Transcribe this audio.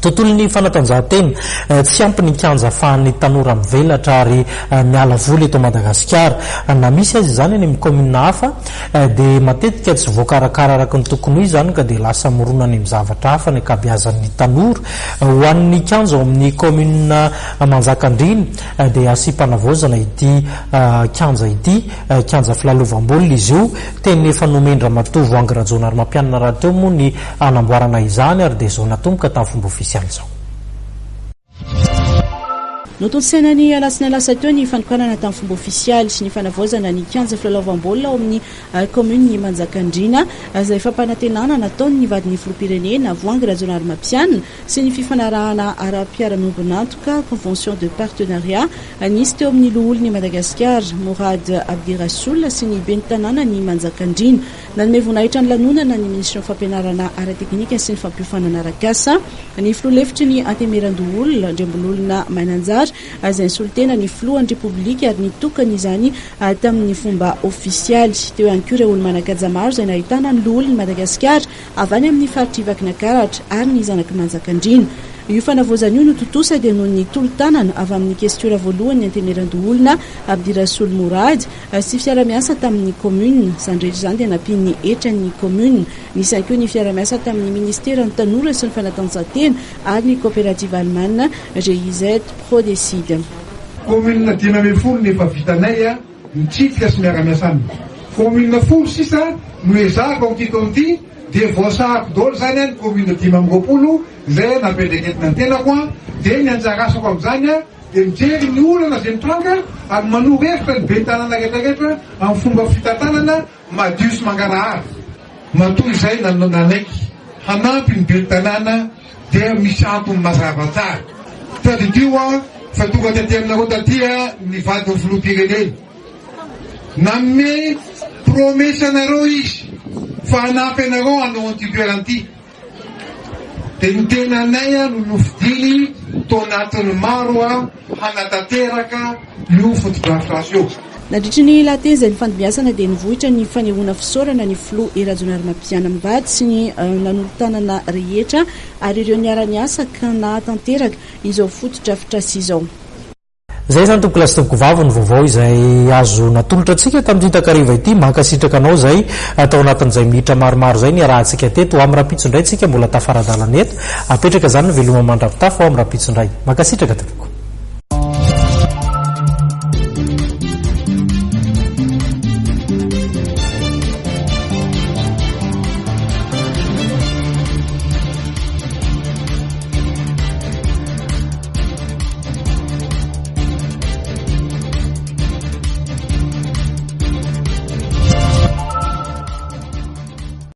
Tontolon'ny fanatanjahantena, Tsy ampy ny kianja ahafahan'ny tanora mivelatra ary miala voly eto Madagasikara. Na misy aza izany any amin'ny kaominina hafa dia matetika tsy voakarakara araka ny tokony ho izy izany ka dia lasa mirona any amin'ny zavatra hafa ny ankabeazan'ny tanora. Ho an'ny kianja ao amin'ny kaominina Manjakandriana dia asiam-panavaozana ity kianja ity, kianja filalaovam-baolina izy io. Teny efa nomen-dRamatoa Voahangy Rajaonarimampianina rahateo moa ny hanamboarana izany ary dia izao natomboka tamin'ny fomba ofisialy izao. Notontosaina ny alatsinainy lasa teo ny fanokanana tamin'ny fomba ofisialy ny fanavaozana ny kianja filalaovam-baolina ao amin'ny kaominin'i Manjakandriana izay fampanantenana nataon'ny vadin'ny filoham-pirenena Voahangy Rajaonarimampianina sy ny fifanarahana ara-piara-miombon'antoka, convention de partenariat, nisy teo amin'ny loholon'i Madagasikara Mourad Abdirassoul sy ny ben'ny tanànan'i Manjakandriana. Nanome voninahitra ny lanonana ny minisitry ny Fampianarana ara-teknika sy ny fampiofanana arak'asa, ny filoha lefitry ny Antenimierandoholona, Andriambololona Mananjara, izay nisolo tena ny filohan'ny Repoblika ary nitokana izany tamin'ny fomba ofisialy. Teo ihany koa ireo olo-manan-kaja maro izay nahitana ny loholon'i Madagasikara avy any amin'ny faritr'i Vakinankaratra ary ny zanak'i Manjakandriana. Io fanavaozana io no tontosa dia noho ny tolo-tanana avy amin'ny kestiora voalohan'ny Antenimierandoholona, Abdirasolo Mourad, sy fiara-miasa tamin'ny commune. Izany rehetra izany dia nampian'ny hetran'ny commune. Nisy ihany koa ny fiara-miasa tamin'ny ministeran'ny tanora sy ny fanatanjahantena ary ny kaoperativa alemana GIZ Prodecide. Commune 15 no efa vitanay mitsidika sy miara-miasa aminy. Commune folo sisa no ezahako amin'ity taona ity dia voasahako daholo izany ny commune 25 izay nampiandraiketina ny tenako dia ny anjara asako amin'izany dia mijery ny olana izay mitranga ary manoro hevitra ny ben'ny tanàna rehetra rehetra amin'ny fomba fitantanana madio sy mangarahara. Matoa izay nanaiky hanampy ny ben'ny tanàna dia misy antony mazava tsara. Tadidio aho fa tonga taty aminareo taty ny vadin'ny filoham-pirenena. Nanome promesse anareo izy fa hanampy anareo hanao an'ity toerana ity. Dia ny tenanay no nofidiny tao anatin'ny maro hanatanteraka io fotodrafitrasa io. Nandritry ny lahateny izay nifandimbiasana dia nivohitra ny fanehoana fisaorana ny filoha Hery Rajaonarimampianina mivady sy ny nanolo-tanana rehetra ary ireo niara-niasa ka nahatanteraka izao fotodrafitrasa izao. Izay izany tompokolahy sy tompokovavy ny vaovao izay azo natolotra antsika tamin'ity takariva ity. Mankasitraka anao izay tao anatin'izay minitra maromaro izay niarahantsika teto. Ho amin'ny rahampitso indray tsika mbola tafara-dalana eto. Apetraka izany ny veloma mandra-pitafa ho amin'ny rahampitso indray. Mankasitraka tompoko.